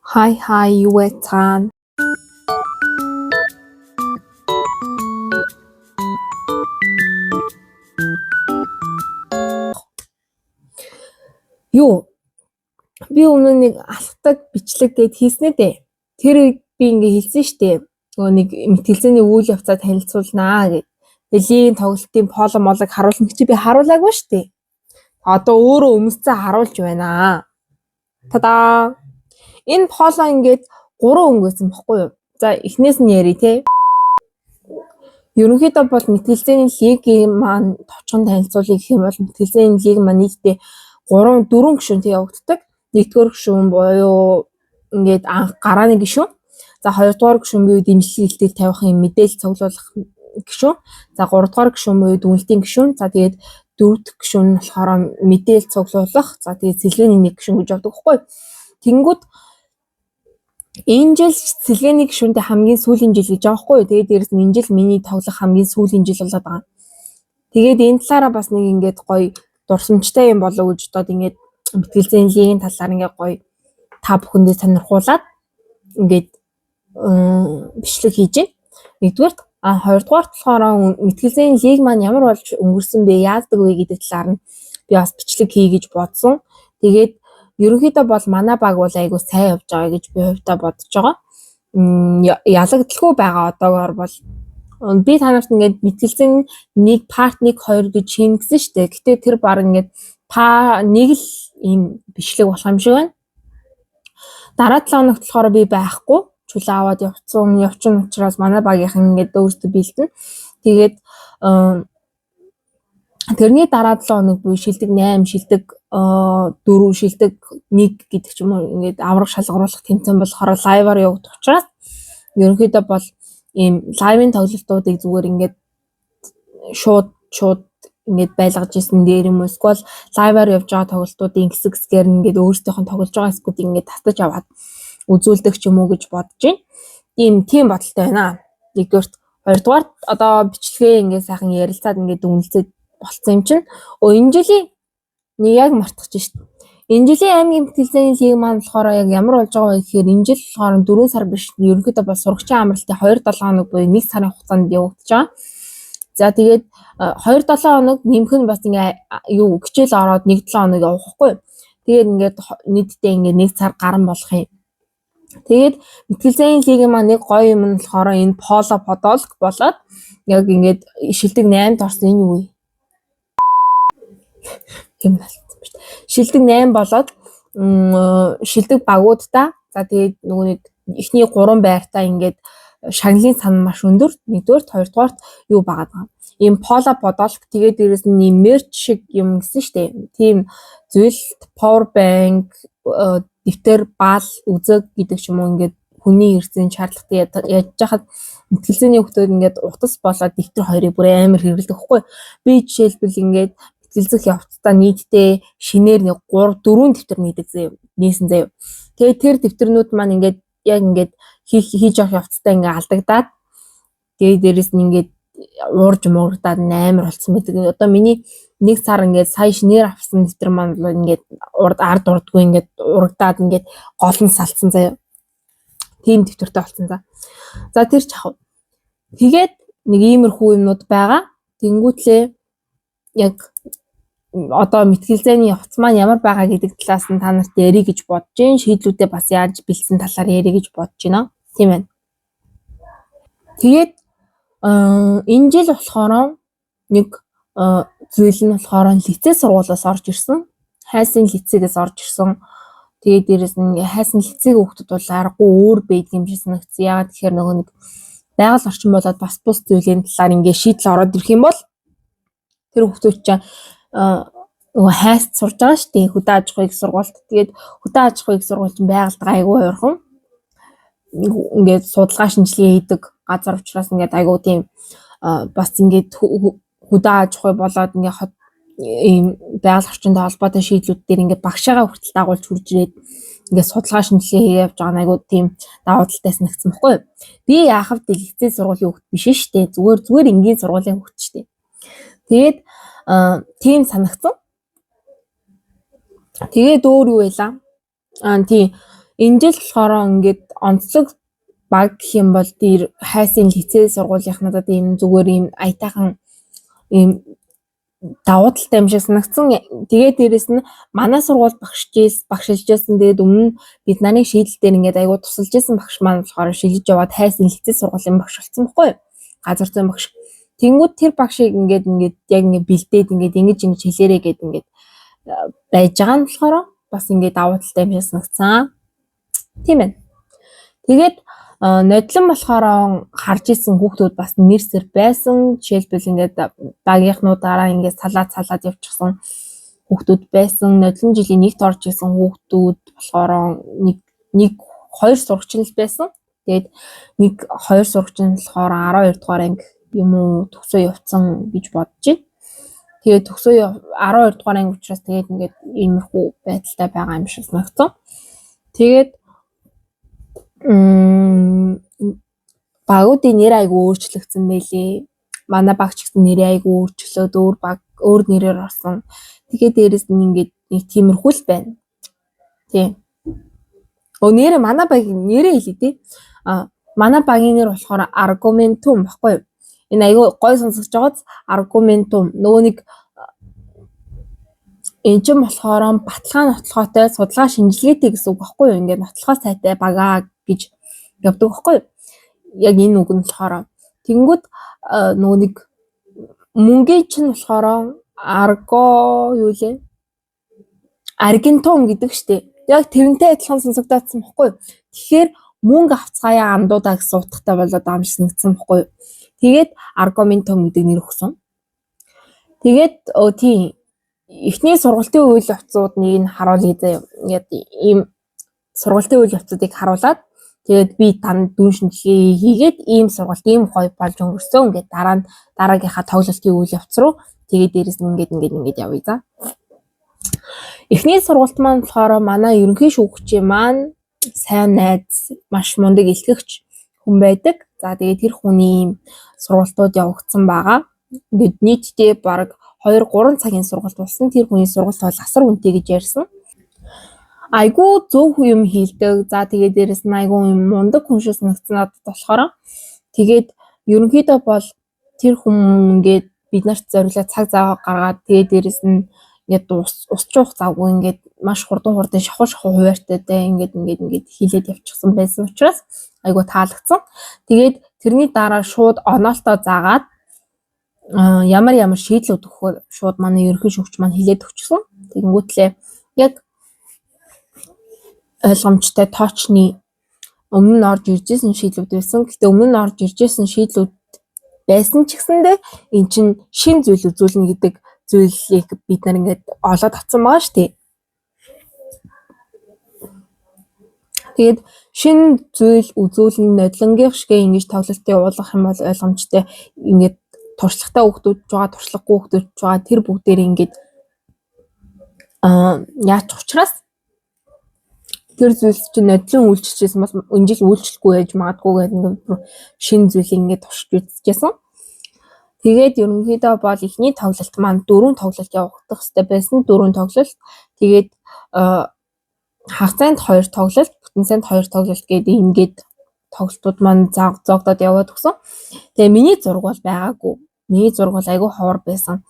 Хай хай, юу байцгаана? Юу? Би өмнө нэг алхдаг бичлэг гээд хийснэ дээ. Тэр үед би ингээ хэлсэн штэ. Нөгөө нэг мэтгэлзээний үйл явцаа танилцуулнаа гэд. Тэлийн тоглолтын поло молог харуулна чи би харуулаагүй штэ. Одоо өөрөө өмсцэн харуулж байна. Тадаа. Энэ поло ингээд 3 өнгөсөн бохгүй юу? За, эхнээс нь яри те. Ерөнхийдөө бол мэтгэлзээний лигийн маань товчхон танилцуулъя гэх юм бол мэтгэлзээний лиг маань нийтдээ 3 4 гишүүнтэй явагддаг. Нэгдүгээр гишүүн буюу ингээд анх гарааны гишүүн. За, хоёрдугаар гишүүн буюу дэмжлэг илтгэл тавих юм, мэдээлэл цуглуулах гишүүн. За, гуравдугаар гишүүн буюу дүгнэлтийн гишүүн. За, тэгээд дөрөвдөх гишүүн нь болохоор мэдээлэл цуглуулах. За, тэгээд сэлгээний нэг гишүүн гэж явдаг байхгүй юу? Тэнгүүд энэ жил сэлгээний гишүүнтэй хамгийн сүүлийн жил гэж байгаа байхгүй юу? Тэгээд дээрэс нь энэ жил миний тоглох хамгийн сүүлийн жил болоод байгаа. Тэгээд энэ талаараа бас нэг ингээд гоё дурсамжтай юм болов уу гэж бодоод ингээд мэтгэлзээний лигийн талаар ингээд гоё та бүхэндээ сонирхуулаад ингээд бичлэг хийж байна. Нэгдүгээрт, а хоёрдугаарт болохоор мэтгэлзээний лиг маань ямар болж өнгөрсөн бэ, яадаг вэ гэдэг талаар нь би бас бичлэг хий гэж бодсон. Тэгээд ерөнхийдөө бол манай баг бол айгүй сайн явж байгаа гэж би хувьдаа бодож байгаа. Ялагдalгүй байгаа одоогоор бол. Би та нарт ингээд мэтгэлзэн 1 part 1 2 гэж хийнэ гэсэн шүү дээ. Гэтэ тэр баг ингээд та нэг л ийм бичлэг болох юм шиг байна. Дараа 7 хоногт болохоор би байхгүй. Чөлөө аваад явцсан явчин учраас манай багийнхан ингээд өөрсдөө бэлдэнэ. Тэгээд тэрний дараа 7 хоног буюу шилдэг 8, шилдэг 4, шилдэг 1 гэдэг ч юм уу, ингээд авраг шалгаруулах тэмцээн болохоор live аар явагдах учраас ерөнхийдөө бол ийм live ын тоглолтуудыг зүгээр ингээд шууд шууд ингээд байлгаж исэн дээр юм уу, эсвэл live аар явж байгаа тоглолтуудын хэсэг хэсгээр нь ингээд өөрсдийнх нь тоглож байгаа хэсгүүдийг ингээд татаж аваад үзүүлдэг ч юм уу гэж бодож байна. Ийм тийм бодолтой байна. Нэгдүгээрт, хоёрдугаарт одоо бичлэгээ ингээд сайхан ярилцаад ингээд дүгнэлцээд болцсон юм чинь. Өө, энэ жилийн нэг яг мартах чинь шүү дээ. Энэ жилийн аймгийн мэтгэлзээний лиг маань болохоор яг ямар болж байгаа вэ гэхээр энэ жил болохоор 4 сар биш, ерөнхийдөө бол сурагчийн амралтын 2-7 хоног буюу 1 сарын хугацаанд явагдаж байгаа. За, тэгээд 2-7 хоног нэмэх нь бас ингээ юу хичээл ороод 1-7 хоног явах байхгүй. Тэгээд ингээд нийтдээ ингээд 1 сар гарan болох юм. Тэгээд мэтгэлзээний лигийн маань нэг гоё юм нь болохоор энэ поло подолк болоод яг ингээд шилдэг 8-д орсон, энэ юу вэ? Юм алдсан ба шүү дээ. Шилдэг 8 болоод шилдэг багуудаа, за, тэгээд нөгөө нэг эхний 3 байртаа ингээд шагналын сан маш өндөр. Нэгдүгээрт, хоёрдугаарт юу байгаад байгаа. Ийм поло подолк, тэгээд дээрэс нь ийм merch шиг юм гэсэн штэ. Тийм зүйл, power bank, дэвтэр, баал, үзэг гэдэг ч юм уу, ингээд хүний хэрэгцээний шаардлагатай. Яаж яхад мэтгэлзээний хүмүүс ингээд утас болоод дэвтэр хоёрыг бүр амар хэрэглэдэг байхгүй. Би жишээлбэл ингээд мэтгэлзэх явцдаа нийтдээ шинээр нэг 3 4 дэвтэр нийдэг заяа, нээсэн заяа. Тэгээд тэр дэвтэрнүүд маань ингээд яг ингээд хийж явах явцдаа ингээд алдагдаад, тэгээд дээрэс нь ингээд уурж муурагдаад амар болцсон байдаг. Одоо миний нэг сар ингээд сая шинээр авсан дэвтэр маань бол ингээд урд ард урдгүй ингээд урагдаад ингээд гол нь салцсан заяа. Тийм дэвтэртэй болсон за. За, тэр ч ах. Тэгээд нэг иймэрхүү юмнууд байгаа. Тэнгүүтлээ яг одоо мэтгэлзээний явц маань ямар байгаа гэдэг талаас нь та нарт ярих гэж бодож байна. Шийдлүүдээ бас яаж бэлдсэн талаар ярих гэж бодож байна. Тийм байна. Тэгээд энэ жил болохоор нэг зүйл нь болохоор лицей сургуулиас орж ирсэн. Хайсын лицейгээс орж ирсэн. Тэгээд дээрэс нь хайсан лицейгийн хүүхдүүд бол аргагүй өөр байдаг юм шиг санагдсан. Яагаад гэхээр нөгөө нэг байгаль орчин болоод бас бус зүйлийн талаар ингээ шийдэл ороод ирэх юм бол тэр хүүхдүүд чинь нөгөө хайст сурж байгаа шүү дээ, хөдөө аж ахуйн их сургуульд. Тэгээд хөдөө аж ахуйн их сургууль чинь байгальд айгүй ойрхон. Ингээд судалгаа шинжилгээ хийдэг газар учраас ингээд айгүй тийм бас ингээд хөдөө аж ахуй болоод ингээд хот ийм байгаль орчинтой холбоотой шийдлүүд дээр ингээд багшаагаа хүртэл дагуулж хурж ирээд ингээд судалгаа шинжилгээ хийгээ явж байгаа нь айгүй тийм давуу талтай санагдсан байхгүй юу? Би яахав дэлгэцээ сургуулийн хүүхэд биш шүү дээ. Зүгээр зүгээр энгийн сургуулийн хүүхэд шүү дээ. Тэгээд тийм санагдсан. Тэгээд өөр юу байлаа? Аа, тийм. Энэ жил болохоор ингээд онцлог баг гэх юм бол тэр хайсын лицей сургуулийнх надад ийм зүгээр ийм аятайхан ийм давуу талтай юм шиг санагдсан. Тэгээд дээрэс нь манай сургууль багшилж байсан. Тэгээд өмнө нь бид нарыг шийдэл дээр ингээд айгуу тусалж исэн багш маань болохоор шилжиж яваад хайсан лицей сургуулийн багш болсон байхгүй юу? Газар зүйн багш. Тэнгүүд тэр багшийг ингээд ингээд яг ингээд бэлдээд ингээд ингэж ингэж хэлээрэй гэд ингээд байж байгаа нь болохоор бас ингээд давуу талтай юм шиг санагдсан. Тийм ээ. Тэгээд нодлон болохоор харж исэн хүүхдүүд бас нэрсэр байсан. Жишээлбэл ингээд багийнхнуудаараа ингээд салаад салаад явчихсан хүүхдүүд байсан. Нодлон жилийн нэгт орж исэн хүүхдүүд болохоор нэг нэг хоёр сурагч нь л байсан. Тэгээд нэг хоёр сурагч нь болохоор 12 дугаар анги юм уу төгсөө явцсан гэж бодож байна. Тэгээд төгсөө 12 дугаар анги учраас тэгээд ингээд иймэрхүү байдалтай байгаа юм шиг санагдсан. Тэгээд багуудын нэр айгүй өөрчлөгдсөн байлээ. Манай баг ч гэсэн нэрээ айгүй өөрчлөөд өөр баг өөр нэрээр орсон. Тэгээд дээрэс нь ингээд нэг тиймэрхүү л байна. Тийм. Өө нэрээ манай багийн нэрээ хэлье дээ. А манай багийн нэр болохоор Argumentum баггүй юу? Энэ айгүй гой сонсогдож байгааз Argumentum нөгөө нэг эн чинь болохоор баталгаа нотлохоотой судалгаа шинжилгээтэй гэсэн үг баггүй юу? Ингээд нотлохоо сайтай багаа гэж явдаг баггүй юу? Яг энэ үг нь болохоор тэнгүүд нөгөө нэг мөнгийн чинь болохоор арго юу лээ? Аргентум гэдэг штеп. Яг тэрнтэй адилхан сонсогдоодсан баггүй юу? Тэгэхээр мөнгө авцгаая андуудаа гэсэн утгатай болоод байгаа юм шиг санагдсан баггүй юу? Тэгээд аргументум гэдэг нэр өгсөн. Тэгээд тийм эхний сургалтын үйл явцууд нэг нь харуулъя заяа. Ингээд ийм сургалтын үйл явцуудыг харуулад тэгээд би танд дүн шинжилгээ хийгээд ийм сургалт ийм гоё болж өнгөрсөн ингээд дараа нь дараагийнхаа тоглолтын үйл явц руу тэгээд дээрэс нь ингээд ингээд ингээд явъя за. Эхний сургалт маань болохоор манай ерөнхий шүүгчийн маань сайн найз маш мундаг илтгэгч хүн байдаг. За тэгээд тэр хүний ийм сургалтууд явагдсан байгаа. Ингээд нийтдээ бараг 2-3 цагийн сургалт болсон. Тэр хүний сургалт бол асар үнэтэй гэж ярьсан. Айгүй зөв юм хийлдэг. За тэгээд дээрэс нь айгүй юм мундаг хүн шиг санагдсан надад болохоор. Тэгээд ерөнхийдөө бол тэр хүн ингээд бид нарт зориулаад цаг зав гаргаад тэгээд дээрэс нь ингээд ус чуух завгүй ингээд маш хурдан хурдан шахуу шахуу хуваарьтайтай ингээд ингээд ингээд хийлээд явчихсан байсан учраас айгүй таалагдсан. Тэгээд тэрний дараа шууд оноолтоо заагаад ямар ямар шийдлүүд өгөхөө шууд манай ерөнхий шүүгч маань хэлээд өгчихсөн. Тэгэнгүүтлээ яг ойлгомжтой тоочны өмнө нь орж ирж исэн шийдлүүд байсан. Гэтэ өмнө нь орж ирж исэн шийдлүүд байсан ч гэсэндээ эн чинь шин зүйл үзүүлнэ гэдэг зүйлийг бид нар ингээд олоод авсан байгаа шүү дээ. Тэгээд шин зүйл үзүүлнэ нодлонгийнх шиг ингэж тоглолтыг явуулах юм бол ойлгомжтой ингээд туршлагатай хүүхдүүд ч байгаа, туршлагагүй хүүхдүүд ч байгаа тэр бүгдээр ингээд яачих учраас тэр зүйлс чинь нодлон үйлчилжсэн бол энэ жил үйлчлэхгүй байж магадгүй гэдэг ингээд шинэ зүйлийг ингээд туршиж үзчихсэн. Тэгээд ерөнхийдөө бол эхний тоглолт маань 4 тоглолт явагдах хэрэгтэй байсан. 4 тоглолт. Тэгээд хагас сайнд 2 тоглолт, бүтэн сайнд 2 тоглолт гэдэг ингээд тоглолтууд маань зоогдоод яваад өгсөн. Тэгээ миний зураг бол байгаагүй. Миний зураг бол айгүй ховор байсан.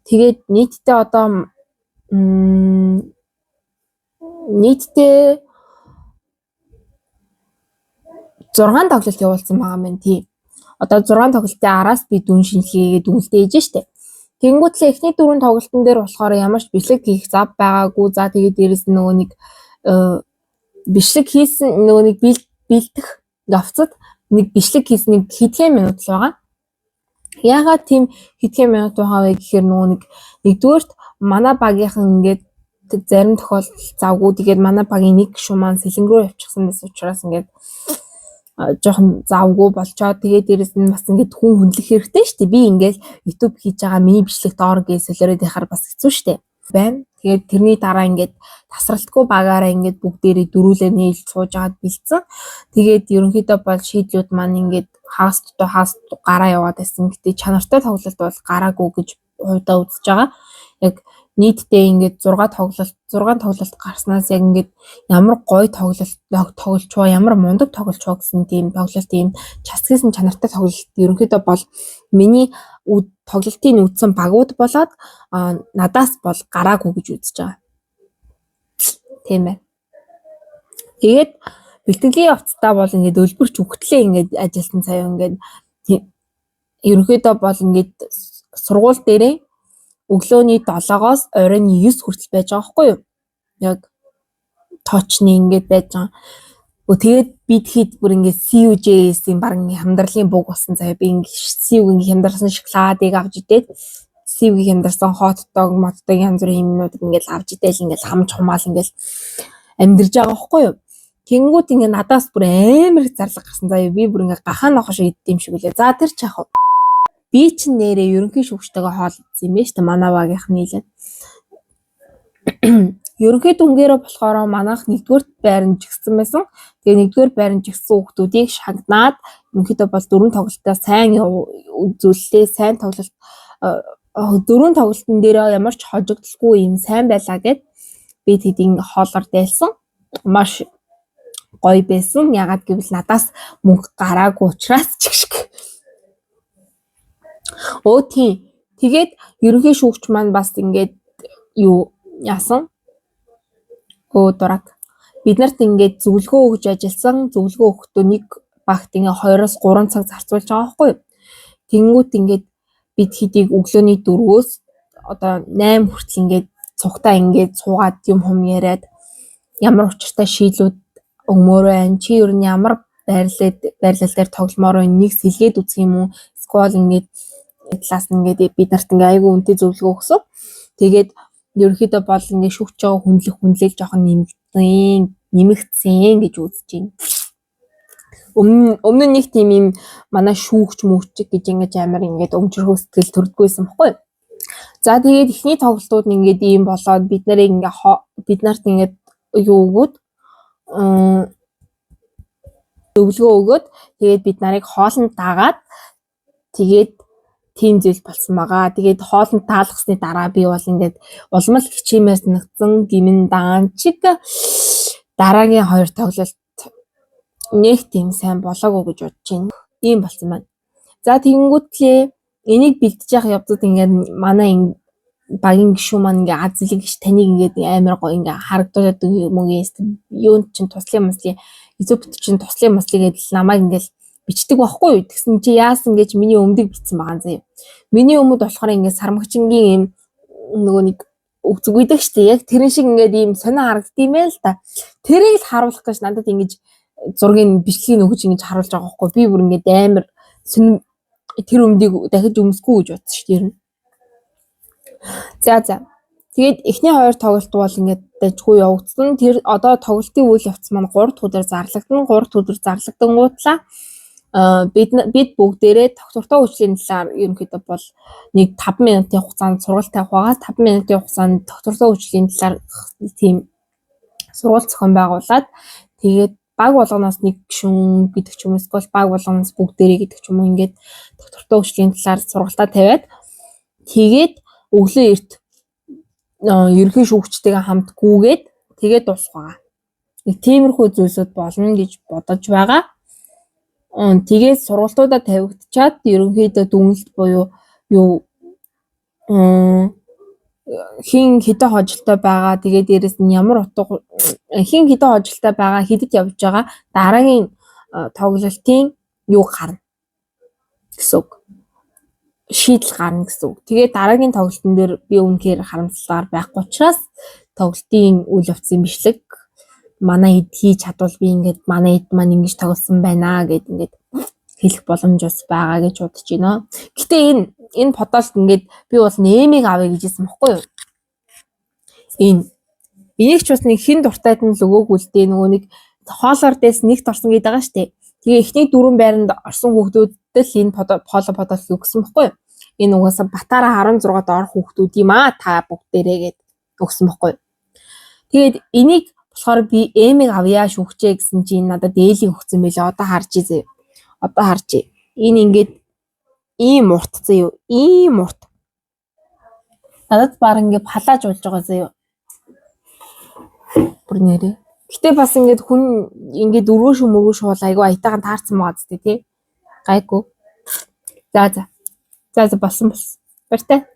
Тэгээд нийтдээ одоо нийтдээ 6 тоглолт явуулсан байгаа юм байна тий. Одоо 6 тоглолтын араас би дүн шинжилгээгээд үлдээж штэ. Тэнгүүтлээ эхний 4 тоглолтын дээр болохоор ямар ч бэлэг хийх зав байгаагүй. За тэгээд дээрэс нь нөгөө нэг бичлэг хийсэн нөгөө нэг бэлдэх явцад нэг бичлэг хийсэн нэг хэдхэн минут л байгаа. Яагаад тийм хэдхэн минут байгаа вэ гэхээр нөгөө нэг нэгдүгээрт манай багийнхан ингээд зарим тохиолдолд завгүй тэгээд манай багийн нэг гишүүн маань сэлэнг рүү явчихсан байсан учраас ингээд жоохон завгүй болчоод тэгээд дээрэс нь бас ингээд хүн хүндлэх хэрэгтэй шүү дээ. Би ингээд YouTube хийж байгаа миний бичлэгт ор гэж солиороод яхаар бас хэцүү шүү дээ. Байна. Тэгээд тэрний дараа ингээд тасралтгүй багаараа ингээд бүгдээрээ дөрүүлээ нийлж сууж агаад бэлдсэн. Тэгээд ерөнхийдөө бол шийдлүүд маань ингээд хагас дутуу хагас гараа яваад байсан. Гэтэ чанартай тоглолт бол гараагүй гэж хувьдаа үзэж байгаа. Яг Нийтдээ ингээд 6 тоглолт гарснаас яг ингээд ямар гоё тоглолт тоглолчвоо, ямар мундаг тоглолчвоо гэсэн тийм тоглолт, ийм часгийсэн чанартай тоглолт ерөнхийдөө бол миний тоглолтын үзсэн багууд болоод надаас бол гараагүй гэж үзэж байгаа. Тийм ээ. Тэгээд бэлтгэлийн явцдаа бол ингээд өлбөрч үхтлээ ингээд ажилласан цаяа. Ингээд ерөнхийдөө бол ингээд сургууль дээрээ өглөөний 7-оос оройн 9 хүртэл байж байгаа байхгүй юу? Яг тоочны ингээд байж байгаа. Тэгээд бид хэд бүр ингээд CUJS-ийн баг ингээд хямдралын буг болсон заяа. Би ингээд CU-гийн хямдарсан шоколадыг авч идээд, CU-гийн хямдарсан hot dog, мот дог, янз бүрийн юмнууд ингээд авч идээл, ингээд хамж хумаал ингээд амьдарч байгаа байхгүй юу? Тэнгүүд ингээд надаас бүр амар их зарлага гарсан заяа. Би бүр ингээд гахаа нохоо шиг иддэм шиг үлээ. За, тэр ч яах вэ? Би чинь нэрээ ерөнхий шүүгчтэйгээ хоол идсэн юм байна шүү дээ. Манай багийнх нийлээд. Ерөнхий дүнгээрээ болохоор манайх нэгдүгээр байранд жигссэн байсан. Тэгээ нэгдүгээр байранд жигссэн хүүхдүүдийг шагнаад, ерөнхийдөө бол дөрвөн тоглолтоо сайн үзүүллээ. Сайн тоглолт, дөрвөн тоглолтын дээр ямар ч хожигдолгүй юм сайн байлаа гэд би тэдийн хоолоор дайлсан. Маш гоё байсан. Ягаад гэвэл надаас мөнгө гараагүй учраас ч гэх шиг. Өө тийм. Тэгээд ерөнхий шүүгч маань бас ингээд юу яасан? Өө дураг. Бид нарт ингээд зөвлөгөө өгж ажилласан. Зөвлөгөө өгөхдөө нэг багт ингээ 2-оос 3 цаг зарцуулж байгаа байхгүй юу? Тэнгүүт ингээд бид хэдийг өглөөний 4-өөс одоо 8 хүртэл ингээд цугтаа ингээд суугаад юм хум яриад, ямар учиртай шийдлүүд өгмөр байна. Чи ер нь ямар байрлал дээр тогломоор байна? Нэг сэлгээд үзэх юм уу? Эсвэл ингээд талаас нь ингээд бид нарт ингээ айгүй үнэтэй зөвлөгөө өгсөн. Тэгээд ерөнхийдөө бол ингээ шүүгч байгаа хүндлэх хүндлэл жоохон нэмэгдсэн гэж үзэж байна. Өмнө нь нэг тийм юм манай шүүгч мүгч гэж ингэж амар ингээд өмчөрхөө сэтгэл төрдгүйсэн баггүй юу? За, тэгээд эхний тоглолтууд нь ингээд ийм болоод бид нарыг ингээ бид нарт ингээд юу өгөөд, зөвлөгөө өгөөд, тэгээд бид нарыг хоолнд дагаад, тэгээд тийм зүйл болсон байгаа. Тэгээд хоолнд таалгасны дараа би бол ингээд улам л хичээмээр санагдсан гимэн даанчиг дараагийн хоёр тоглолт нэг тийм сайн болоогүй гэж бодож байна. Тийм болсон байна. За, тэгэнгүүтлээ энийг бэлдэж явах явцад ингээд манай багийн гишүүн маань ингээ аз зэлэг гिश таныг ингээд амар гоё ингээ харагдуулаад юм уу, юунд чинь туслын маслын Езопт чинь туслын маслыг гэдэл намайг ингээл бичдэг байхгүй юу. Тэгсэн чи яасан гэж миний өмдийг бичсэн байгаа юм заяа. Миний өмд болохоор ингээд сармагчингийн юм нөгөө нэг зүгийдэг штэ, яг тэрэн шиг ингээд ийм сонио харагдд юм байна л та. Тэрийг л харуулах гэж надад ингэж зургийн бичлэгийг өгч ингэж харуулж байгаа байхгүй. Би бүр ингээд амар сонин тэр өмдийг дахиж өмсөхгүй гэж бодсон шүү дээ ер нь. За. Тэгээд эхний хоёр тоглолт бол ингээд дажгүй явагдсан. Тэр одоо тоглолтын үйл явц маань 3 дахь өдөр зарлагдана. 3 дахь өдөр зарлагдангуутлаа бид бүгдээрээ тогтвортой хөгжлийн талаар ерөнхийдөө бол нэг 5 минутын хугацаанд сургалт тавих байгаа. 5 минутын хугацаанд тогтвортой хөгжлийн талаар тийм сургалт зохион байгуулад, тэгээд баг болгоноос нэг гишүүн гэдэг ч юм уу, эсвэл баг болгоноос бүгдээрээ гэдэг ч юм уу, ингээд тогтвортой хөгжлийн талаар сургалтаа тавиад, тэгээд өглөө эрт ерөнхий шүүгчтэйгээ хамт гүгээд, тэгээд дуусах байгаа. Нэг тиймэрхүү зүйлсүүд болно гэж бодож байгаа. Тэгээд сургалтуудаа тавигдчаад ерөнхийдөө дүгнэлт буюу юу хэн хэдэн хожилтой байгаа, тэгээд дээрэс нь ямар утга хэн хэдэн хожилтой байгаа, хэдэд явж байгаа, дараагийн тоглолтын юу гарна гэсэн үг. Шийдэл гарна гэсэн үг. Тэгээд дараагийн тоглолтын дээр би үнэхээр харамсалгаар байхгүй учраас тоглолтын үйл явцын бичлэг манай эд хийж чадвал би ингээд манай эд маань ингэж тоглосон байна гэд ингээд хэлэх боломж бас байгаа гэж бодож байна. Гэтэ энэ подолт ингээд би бол нэмийг авъя гэж хэлсэн бохгүй юу? Энийг ч бас нэг хэн дуртайд нь л өгөөгүй л дээ, нөгөө нэг хоолоор дээс нэгт орсон гэдэг байгаа штэ. Тэгээ эхний дөрвөн байранд орсон хүүхдүүдэд л энэ поло подолт өгсөн бохгүй юу? Энэ угаасаа Батаараа 16-д орох хүүхдүүд юм аа, та бүгдээрээ гэд өгсөн бохгүй юу? Тэгээд энийг болохоор би M-ийг авъя шүүгчээ гэсэн чинь надад L-ийг өгсөн байлээ. Одоо харж изээ. Одоо харж. Энэ ингээд ийм урт заяа. Ийм урт. Надад баг ингээ палааж болж байгаа заяа. Бүр нэрээ. Гэтэ бас ингээд хүн ингээд өргөөш мөргөөш бол айгүй аятайхан таарсан байгаа зү тий. Гайгүй. За за. За за болсон болсон. Баяртай.